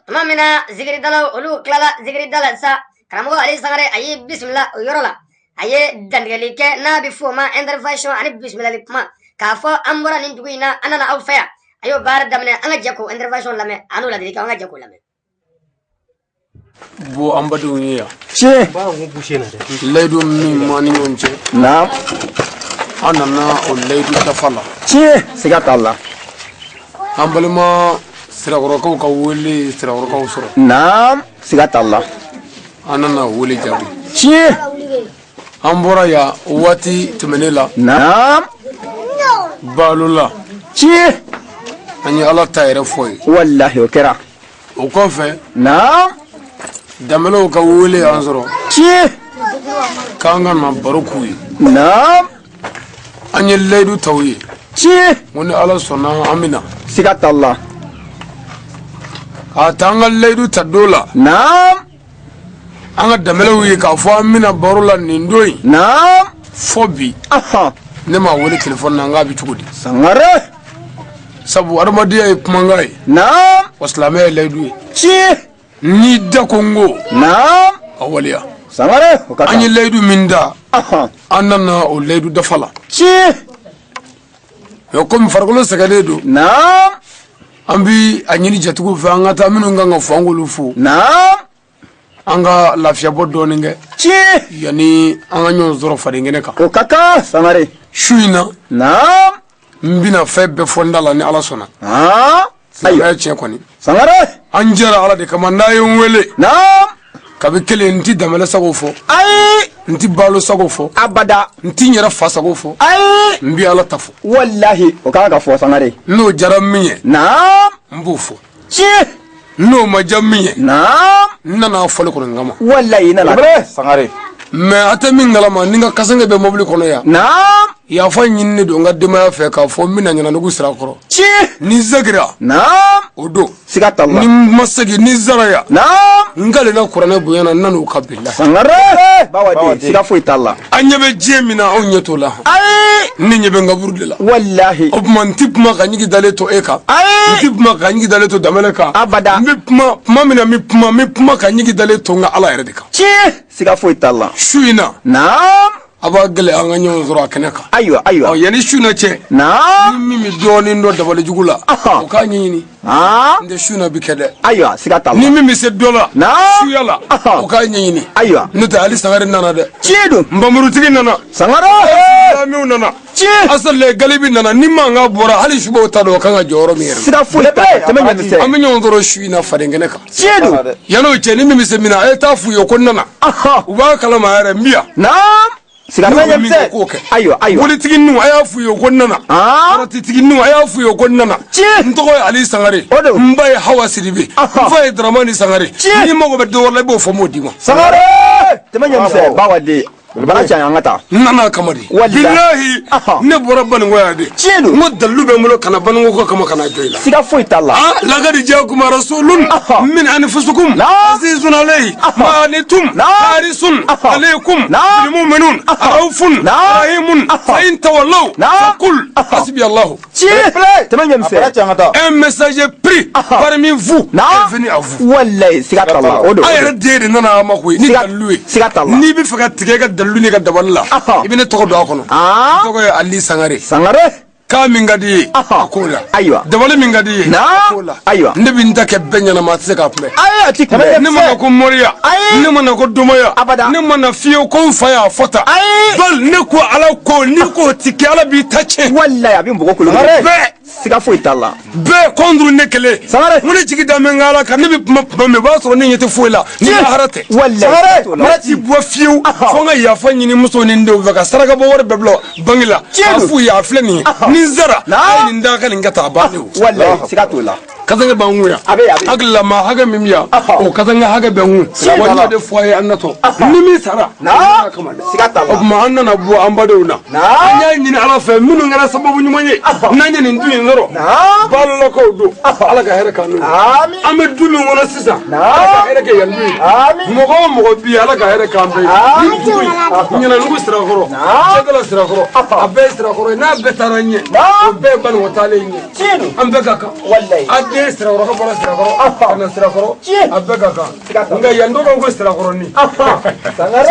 Tuma min na zikiridalaw olu tilala zikirida la sa, karamɔgɔ Ali Sangare a y'i bisimila o yɔrɔ la. A ye dantigɛli kɛ n'a bɛ f'o ma intervention ani bisimilali kuma k'a fɔ an bɔra nin dugu in na an nana aw fɛ yan. A y'o baara daminɛ, an ka jɛ k'o intervention lamɛn, an n'o ladilikan, an ka jɛ k'o lamɛn. Bo an badenw ye yan. Tiɲɛ. Layidu min b'an ni ɲɔgɔn cɛ. Naam. An nana o layidu dafa la. Tiɲɛ, siga t'a la. An balima Sirakɔrɔkaw ka wele Sirakɔrɔkaw sɔrɔ. Naam, siga t'a la. An nana wele jaabi. Tiɲɛ. An bɔra yan waati tɛmɛnen la. Naam. Balo la. Tiɲɛ. An ye Ala ta yɛrɛ fɔ ye. Walahi o kɛra. O kɔfɛ. Naam. Danbɛlɛw ka wele y'an sɔrɔ. Tiɲɛ. K'an ka na baro k'u ye. Naam. An ye layidu ta u ye. Tiɲɛ. Ko ni Ala sɔnna an bɛ na. Siga t'a la. K'a ta an ka layidu ta don la. Naam. An ka danbɛlɛw ye k'a fɔ an bɛna baro la nin don in. Naam. Fo bi. Ahan. Ne m'a wele telefɔni na n k'a bɛ cogo di. Sangare. Sabu adamadenya ye kumakan ye. Naam. Wa silamɛya ye layidu ye. Tiɲɛ. N'i da ko n ko. Naam. A waleya. Sangare o ka kan. An ye layidu min da. Ahan. An nana o layidu dafa la. Tiɲɛ. Mɛ komi farikolo sɛgɛnnen don. Naam. An bi a ɲini jatigiw fɛ an ka taa minnu kan ka fo an k'olu fo. Naam. An ka lafiyabɔ dɔɔnin kɛ. Tiɲɛ. Yanni an ka ɲɔgɔn sɔrɔ faden kɛnɛ kan. O ka kan Sangare. Su in na. Naam. N bɛna fɛn bɛɛ fɔ n da la ni Ala sɔnna. Aa. Silamɛya tiɲɛ kɔni. Sangare. An jɛra Ala de kama n'a ye n wele. Naam. Kabi kelen n ti Danbɛlɛ sago fɔ. Ayi. N ti Balo sago fɔ. Abada. N ti n yɛrɛ fa sago fɔ. Ayi. N bi Ala ta fɔ. Walahi o kan ka fɔ Sangare. N'o diyara min ye. Naam. N b'o fɔ. Tiɲɛ. N'o ma diya min ye. Naam. N nana fɔli kɔni kama. Walahi i nana. Sangare. Mɛ a tɛ min kalama ni n ka kasange bɛ mobili kɔnɔ yan. Naam. Yafa ɲininen don n ka denbaya fɛ k'a fɔ n bɛna Ɲananugu sira kɔrɔ. Tiɲɛ. Ni n seginna. Naam. O don. Siga t'a la. Ni n ma segin ni n sara yan. Naam. N kalenna kuranɛ bonya na n nan'u ka bila. Sangare. Bawaden siga foyi t'a la. An ɲɛ bɛ diɲɛ min na anw ɲɛ t'o la. Ayi. Ne ɲɛ bɛ n ka buru de la. Walahi. O tuma n ti kuma ka ɲigi dalen to e kan. Ayi. N ti kuma ka ɲigi dalen to Danbɛlɛ kan. Abada. N bɛ kuma kuma min na n bɛ kuma ka ɲigi dalen to n ka Ala yɛrɛ de kan. Tiɲɛ. Siga foyi t'a la. Su in na. Naam. A b'a gɛlɛya an ka ɲɔgɔn sɔrɔ a kɛnɛ kan. Ayiwa ayiwa. Ɔ yanni su na cɛ. Naam. Ni min bɛ dɔɔnin dɔn dabalijugu la. Ahan. O k'a ɲɛɲini. Aa. N tɛ su na bi kɛ dɛ. Ayiwa siga t'a la. Ni min bɛ se dɔ la. Naam. Suya la. Ahan. O k'a ɲɛɲini. Ayiwa. N'o tɛ Ali Sangare nana dɛ. Tiɲɛ don. Nbamurutigi nana. Sangare. Lamiw nana. Tiɲɛ. Asale Galibi nana ni mankan bɔra hali subaw t'a dɔn o kan ka jɔ yɔrɔ min yɛrɛ. Siga foyi t'a la. Tɛmɛ ɲɛ An bɛ ɲɔgɔn sɔrɔ su in na faden kɛnɛ kan. Tiɲɛ don. Yan'o cɛ ni min bɛ se min na a ye taa f'u ye ko n nana. Ahan. U b'a kalama yɛrɛ n bi yan. Naam. Siga N'u t'a ye la. min kɛ k'o kɛ. Ayiwa ayiwa. Politiki ninnu a y'a f'u ye ko n nana. Aa. Kɔrɔtitigi ninnu a y'a f'u ye ko n nana. Tiɲɛ. N tɔgɔ ye Ali Sangare. O don. N ba ye Hawa Sidibe. Ahan. N fa ye Dramani Sangare. Tiɲɛ. N'i mago bɛ dɔ wɛrɛ la i b'o fɔ n b'o d'i ma. Sangare. Tɛmɛ ɲɛ misɛn. Bawaden. Bana cɛ an ka taa. N nana kama de. Bilahi ne bɔra Baninko yan de. Tiɲɛ don. N ko dalilu bɛ n bolo ka na Baninko ko kama ka na jɔ i la. Siga foyi t'a la. Laqad jaakum rasulun min anfusikum azizun alayhi ma anittum harisun alaykum bil mu'minun raufun rahimun fa in tawallaw faqul hasbi Allahu. Tiɲɛ. Tɛmɛ ɲɛ misɛn. Un messager pris parmi vous est venu à vous. Walayi siga t'a la o don. A yɛrɛ den de nana a ma koyi ni dalilu ye. Siga t'a la. N'i bɛ fɛ ka tigɛ i ka dalilu n'i ka dabali la. I bɛ ne tɔgɔ don a kɔnɔ. N tɔgɔ ye Ali Sangare. Sangare. K'a min ka di i ye. A k'o la. Ayiwa. Dabali min ka di i ye. A k'o la. Ayiwa. Ne bɛ n ta kɛ bɛɛ ɲɛna maa tɛ se k'a kunbɛn. Ayi a ti kunbɛn. Ne ma na ko moriya. Ayi. Ne ma na ko domaya. Abada. Ne ma na f'i ye ko n fa y'a fɔ tan. Ayi. Bal ne ko Ala ko n'i k'o ti kɛ Ala b'i ta tiɲɛ. Walayi a bɛ npogo kolo. Bɛɛ. Siga foyi t'a la. Bɛɛ contre ne kelen. Sangare. N ko ne jigi da mɛ n ka Ala kan ne bɛ kuma tuma min o b'a sɔrɔ ne ɲɛ tɛ foyi la. Ni lahara tɛ. Walayi. Sangare. Ne ti bɔ fiyewu. Fo n ka yafa ɲini muso ni n denw fɛ ka saraka bɔ wari bɛɛ bila banki la. Tiɲɛ don. K'a f'u ye a filɛ nin ye. Ni n sara. A ye nin da ka nin ka taa a bannen o. Walayi siga t'o la. Kasange b'an kun yan. A bɛ yan, a bɛ yan. Hakili la maa hakɛ min bɛ yan. O kasange hakɛ bɛ n kun. Wa n y'o de fɔ a ye an natɔ. Ni min sara. Naam. Siga t'a la. O tuma an nana bɔ an badenw na. Naam. An y'a ɲini Ala fɛ minnu kɛra sababu ɲuman ye. N'an ye nin du in sɔrɔ. Naam. Balolakaw don. Ala ka hɛrɛ k'an n'u ye. Ami. An bɛ du min kɔnɔ sisan. Naam. Ala ka hɛrɛ kɛ yan du ye. Ami. Mɔgɔ o mɔgɔ bi Ala ka hɛrɛ k'an bɛɛ ye. Ami. Nin dugu in. Ɲananugu Sirakɔrɔ. Naam. Cɛdala Sirakɔrɔ. A bɛɛ ye Sirakɔrɔ ye. N'a bɛɛ taara ɲɛ. Naam. O bɛɛ ye Baninko taalen ɲɛ. Tiɲɛ don. An bɛɛ ka kan. Walayi. A den Sirakɔrɔ ka bɔra Sirakɔrɔ. Ka na Sirakɔrɔ. Tiɲɛ. A bɛɛ ka kan. Siga t'a la. Nka yan dɔw ko Sirakɔrɔni. Sangare.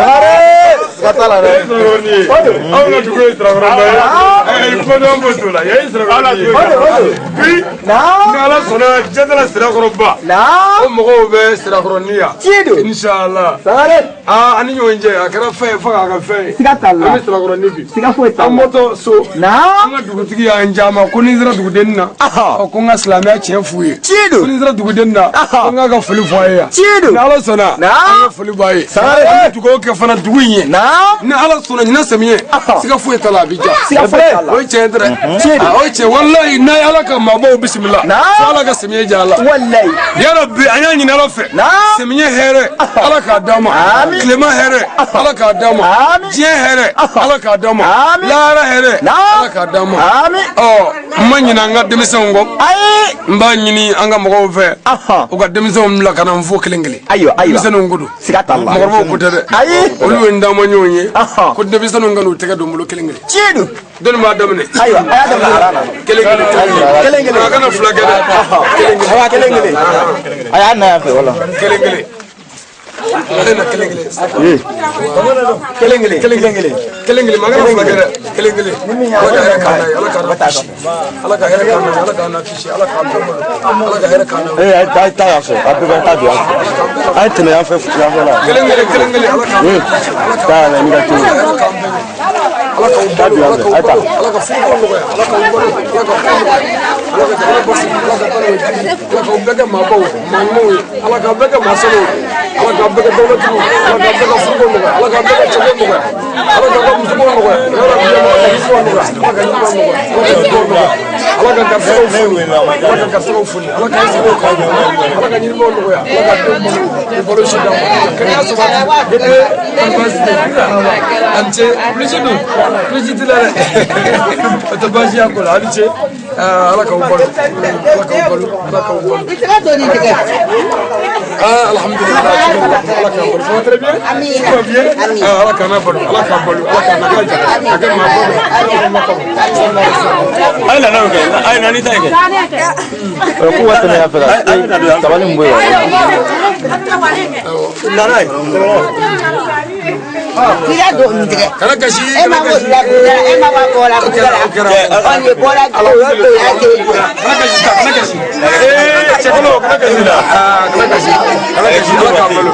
Siga t'a la dɛ. Sirakɔrɔni ye. Anw ka dugu ye Sirakɔrɔba ye. Ɛɛ kumaden bɔ t'o la. Yan ye Sirakɔrɔni ye. O don, o don. Bi. Naam. Ni Ala sɔnna Jadala Sirakɔrɔba. Naam. O mɔgɔw bɛ Sirakɔrɔni yan. Tiɲɛ don. Inshallah. Sangare. Aa ani ɲɔgɔn cɛ a kɛra fɛn ye fo k'a kɛ fɛn ye. Siga t'a la. An bɛ Sirakɔrɔni bi. Siga foyi t'a la. An bɔtɔ so. Naam. An ka dugutigi y'an jama ko ni n sera dugudenni na. Ɔ ko n ka silamɛya tiɲɛ f'u ye. Tiɲɛ don. Ko ni n sera dugudenni na. Ko n k'a ka foli fɔ a ye yan. Tiɲɛ don. Ni Ala sɔnna. Naam. An ka foli b'a ye. Sangare. An bɛ dugawu kɛ fana dugu in ye. Naam. Ni Ala sɔnna ɲinan samiyɛ. Siga foyi t'a la a bɛ ja. Siga foyi t'a la. O ye tiɲɛ tɛ dɛ. Tiɲɛ don. O ye tiɲɛ walayi n'a ye Ala ka maabaw bisimila. Naam. Fo Ala ka samiyɛ diya a la. Walayi. Yarabi an y'a ɲini Ala fɛ. Naam. Samiyɛ hɛrɛ. Ala k'a d'an ma. Ami. Tilema hɛrɛ. Ala k'a d'an ma. Ami. Diɲɛ hɛrɛ. Ala k'a d'an ma. Ami. Lahara hɛrɛ. Naam. Ala k'a d'an ma. Ami. Ɔ n ma ɲinɛ an ka denmisɛnw kɔ. Ayi. N b'a ɲini an ka mɔgɔw fɛ. Ahan. U ka denmisɛnw bila ka na n fo kelen kelen. Ayiwa, ayiwa. Denmisɛnninw ko don. Siga t'a la. Mɔgɔkɔrɔbaw ko tɛ dɛ. Ayi. Olu ye n taama ɲɔgɔn ye. Ahan. Ko denmisɛnninw ka n'u tɛgɛ don n bolo kelen kelen. Tiɲɛ don. Dɔnni b'a daminɛ. Ayiwa, a y'a daminɛ ara la. Kelen kelen. Kelen kelen. A kana fila kɛ dɛ. Kelen kelen. Kelen kelen. A y'a na yan fɛ wala. Kelen kelen. Ale na kelen kelen. Kelen kelen. Kelen kelen. Kelen kelen. Maa kana fila kɛ dɛ. Kelen kelen. Ala ka hɛrɛ k'an na ye. Ala k'an na kisi. Ala ka hɛrɛ k'an na ye. Ala k'an na kisi. Ala k'an bɛɛ balo. Ala ka hɛrɛ k'an na ye. Ee a ye taa yan fɛ a bɛɛ bɛ taa don yan fɛ. A ye tɛmɛ yan fɛ yan fɛ la. Kelen kelen kelen kelen. Ala k'an bɛɛ kisi. Ala k'an Taa yan fɛ n'i ka teli. hɛrɛ k'an bɛɛ ye. Ala k'aw balo. Ala k'aw balo. Ala ka furuko nɔgɔya. Ala k'aw balo. Ala ka ko nɔgɔya. Ala ka jamana basigi. Ala ka baara jigi. Ala k'aw bɛɛ kɛ maabaw ye. Maa ɲumanw ye. Ala k'aw bɛɛ kɛ maa sɛbɛw ye. Ala k'aw bɛɛ kɛ dawulatigiw ye. Ala k'aw bɛɛ ka furuko nɔgɔya. Ala k'aw bɛɛ ka cɛko nɔgɔya. Ala k'aw ka musoko nɔgɔya. Ala k'aw ka yiriwa nɔgɔya. Ala ka yiriwa nɔgɔya. Ala ka yiriwa nɔgɔya. Ala ka garisɛgɛw foni. Ala ka garisɛgɛw foni. Ala ka sago k'aw ye. Ala ka ɲinibaaw nɔgɔya. Ala ka denw balo. K'u balo si d'an ma. Kɛnɛya sabati. Ee kɔni baasi tɛ yen. A ni ce. Kulisi dun. Kulisi t'i la dɛ. O tɛ baasi y'a ko la. A ni ce. Ala k'aw balo. Ala k'aw balo. Ala k'aw balo. Ah, alhamdulillah. Ala k'aw balo. Ça va très bien? Tout va bien? Ah, Ala k'an balo. Ala k'an balo. Ala k'an na ja. A kɛ maa balo. Ala k'an makɔnɔ. A ye na n'o kɛ. A ye na ni ta ye kɛ. K'u ka tɛmɛ yan fɛ la. Tabali min bɔ yen. Na n'a ye. Kira don nin tigɛ. Kana kasi. E ma bɔ la kudara, e ma bɔ la kudara. Ɔ nin bɔra a tɛ Kana kasi sa, kana kasi. Ee, cɛkɔrɔ, kana kasi la. Ah, kana kasi. Kana kasi, Ala k'a balo.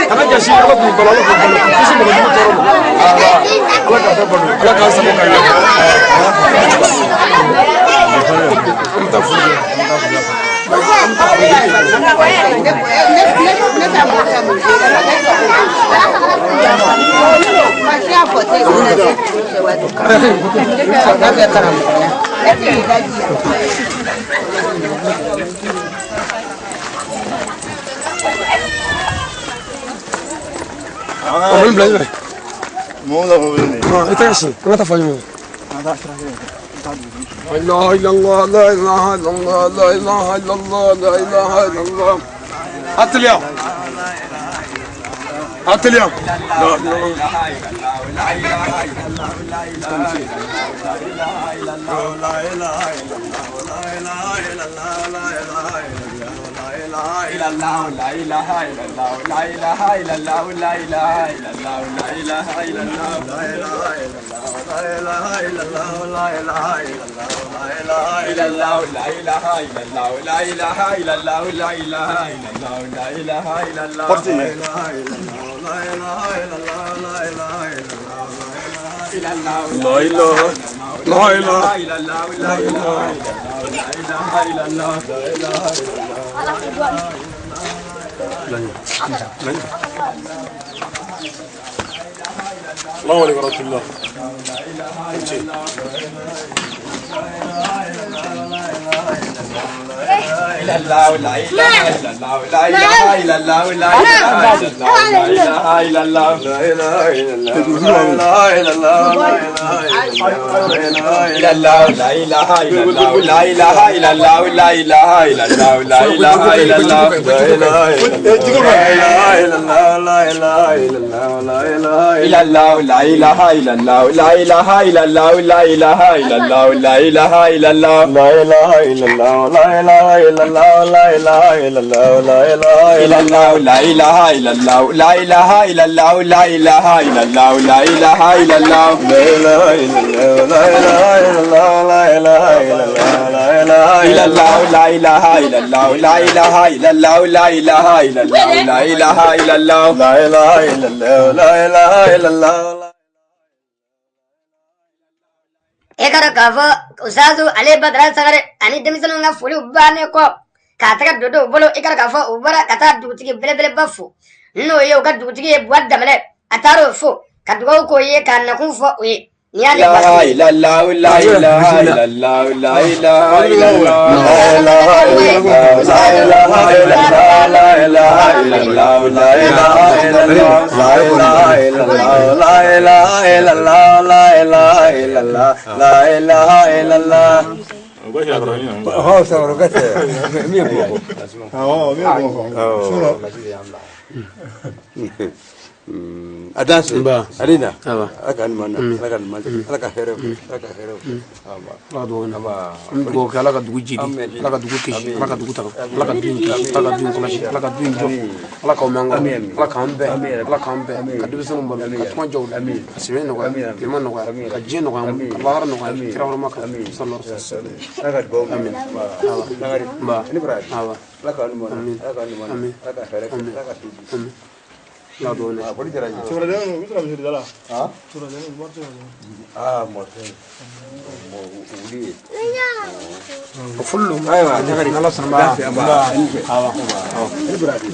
Kana kasi, Ala k'u balo, Ala k'u balo. Kisi mɔgɔ jugu tɔɔrɔ ma. Ah, Ala k'a bɛɛ balo. Ala k'an sago k'a ɲɛ. An bɛ taa foli kɛ. Ne ta mɔgɔ ka mun O bila ɲɛfɛ. Mɔgɔ la mobili nin. I tɛ ka si, an ka taa fa ɲɔgɔn fɛ. La ilaha illallah, la ilaha illallah, la ilaha illallah, la ilaha illallah. Atelier. Atelier. La ilaha illallah, la ilaha illallah, la ilaha illallah, la ilaha illallah, la ilaha illallah, la ilaha illallah, la ilaha illallah, la ilaha illallah, la ilaha illallah, la ilaha illallah, la ilaha illallah, la ilaha illallah, la ilaha illallah, la ilaha illallah, la ilaha illallah, la ilaha illallah, la ilaha illallah, la ilaha illallah, la ilaha illallah, la ilaha la ilaha illallah, la ilaha illallah, la ilaha illallah, la ilaha illallah. السلام عليكم ورحمة الله. E ka dɔn k'a fɔ Usazu ale Badara Sangare ani denmisɛnninw ka foliw bannen kɔ k'a tɛgɛ don dɔw bolo, i ka dɔn k'a fɔ u bɔra ka taa dugutigi belebeleba fo, n'o ye u ka dugutigi ye Buwa Danbɛlɛ. A taar'o fo ka dugawu k'o ye k'a nakun fɔ o ye. Nin y'ale waati ye. La ilaha illallah, la ilaha illallah, la ilaha illallah, la ilaha illallah, la ilaha illallah, la ilaha illallah, la ilaha illallah, la ilaha illallah, la ilaha illallah. Adanse Alina ala ka ɲuman na, ala ka ɲuman, ala ka hɛrɛ, ala ka hɛrɛ. Ala dugawu na, an bɛ dugawu kɛ ala ka dugu jidi, ala ka dugu kisi, ala ka dugu taga, ala ka du in kisi, ala ka du in kɔlɔsi, ala ka du in jɔ, ala k'aw mɛn an kɔrɔ, ala k'an bɛn, ala k'an bɛn, ka denmisɛnninw balo, ka tuma jɔ u la, ka sɛbɛn nɔgɔya, tilema nɔgɔya, ka diɲɛ nɔgɔya, ka lahara nɔgɔya, kira hɔrɔma kan, sallallahu alaihi wasallam. Ala ka dugawu Amin. Ba. Awa. Ala ka ɲuman na, ala ka ɲuman na, ala ka hɛrɛ, ala ka sidi. Amin. La dona. Fullu. Ayiwa, Ala sɔnna ma. Awa.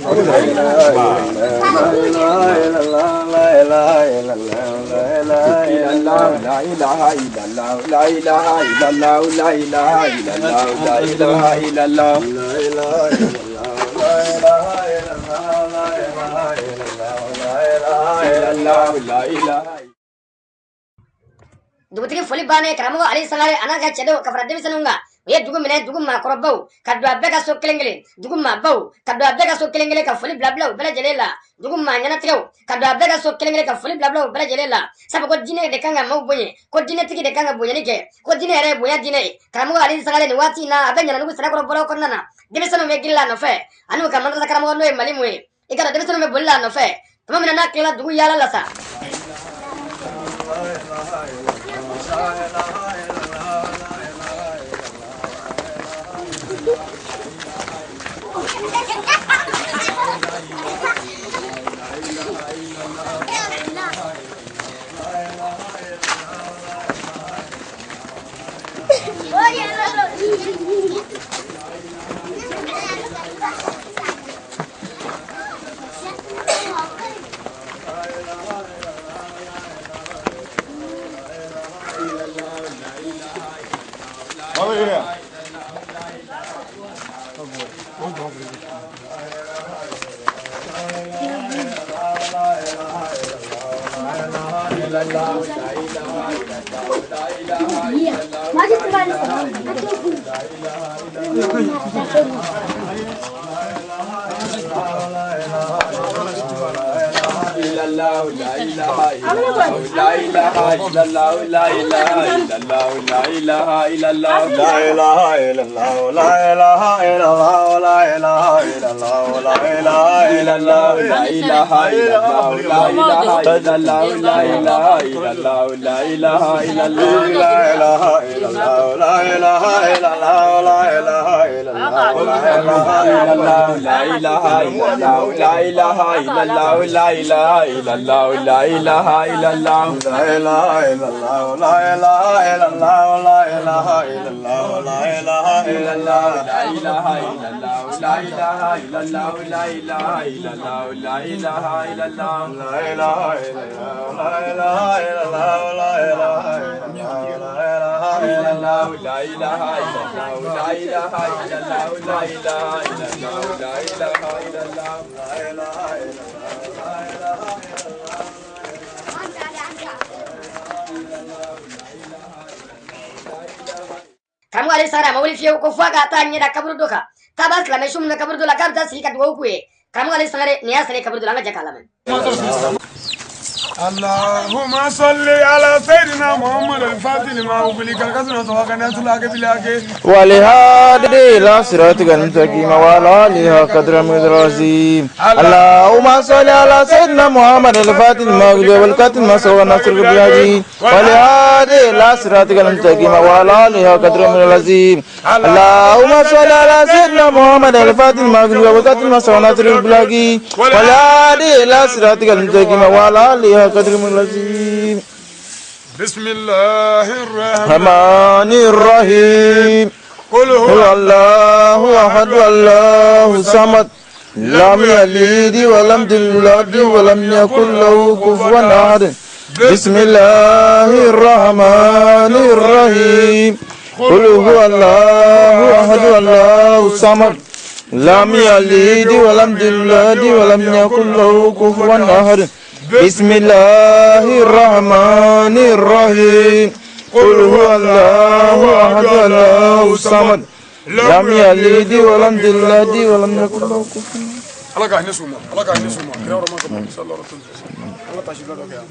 La ilaha illallah, la ilaha illallah, la ilaha illallah, la ilaha illallah, la ilaha illallah, la ilaha illallah, la ilaha. Dugutigi foli bannen, karamɔgɔ Ali Sangare a n'a ka cɛdenw ka fara denmisɛnninw kan, u ye dugu minɛ, dugu maakɔrɔbaw ka don a bɛɛ ka so kelen kelen, dugu maabaw ka don a bɛɛ ka so kelen kelen ka foli bila bila u bɛɛ lajɛlen la, dugu maa ɲɛnatigɛw ka don a bɛɛ ka so kelen kelen ka foli bila bila u bɛɛ lajɛlen la. Sabu ko diinɛ de kan ka maaw bonya, ko diinɛtigi de kan ka bonyani kɛ, ko diinɛ yɛrɛ ye bonya diinɛ ye. Karamɔgɔ Ali Sangare nin waati in na a bɛ Ɲananugu Sirakɔrɔ bɔlɔn kɔnɔna na, denmisɛnninw bɛ girin la a nɔfɛ ani u ka madrasa karamɔgɔ n'o ye Malimu ye. I ka dɔn denmisɛnninw bɛ boli la a nɔfɛ tuma min na n'a tilala dugu yaala la sa. Karamɔgɔ Ale Sangare a ma wuli fiyewu ko fo a ka taa ɲɛda kaburu dɔ kan taa silamɛ su min bɛ kaburu dɔ la k'a bɛ taa sigi ka dugawu k'u ye. Karamɔgɔ Ale Sangare nin y'a sɛnɛ kaburu dɔ la, an ka jɛ k'a lamɛn. اللهم صل على سيدنا محمد الفاتح لما أغلق الكسر وتوكلنا على ولهادي إلى صراطك المستقيم وعلى آله قدر العظيم. اللهم صل على سيدنا محمد الفاتح لما أغلق والكاتب ما سوى نصر بالعظيم ولهادي إلى صراطك المستقيم وعلى آله قدر العظيم. اللهم صل على سيدنا محمد الفاتح لما أغلق والكاتب ما سوى نصر بالعظيم ولهادي إلى صراطك المستقيم وعلى آله قدر العظيم. بسم الله الرحمن الرحيم. قل هو الله أحد الله الصمد لم يلد ولم يولد ولم يكن له كفوا أحد. بسم الله الرحمن الرحيم. قل هو الله أحد الله الصمد لم يلد ولم يولد ولم يكن له كفوا أحد. بسم الله الرحمن الرحيم. قل هو الله أحد الله الصمد لم يلد ولم يولد ولم يكن له كفوا. الله كان يسوع الله كان يسوع كرا رما كما صلى الله عليه وسلم. الله تشبه لك يا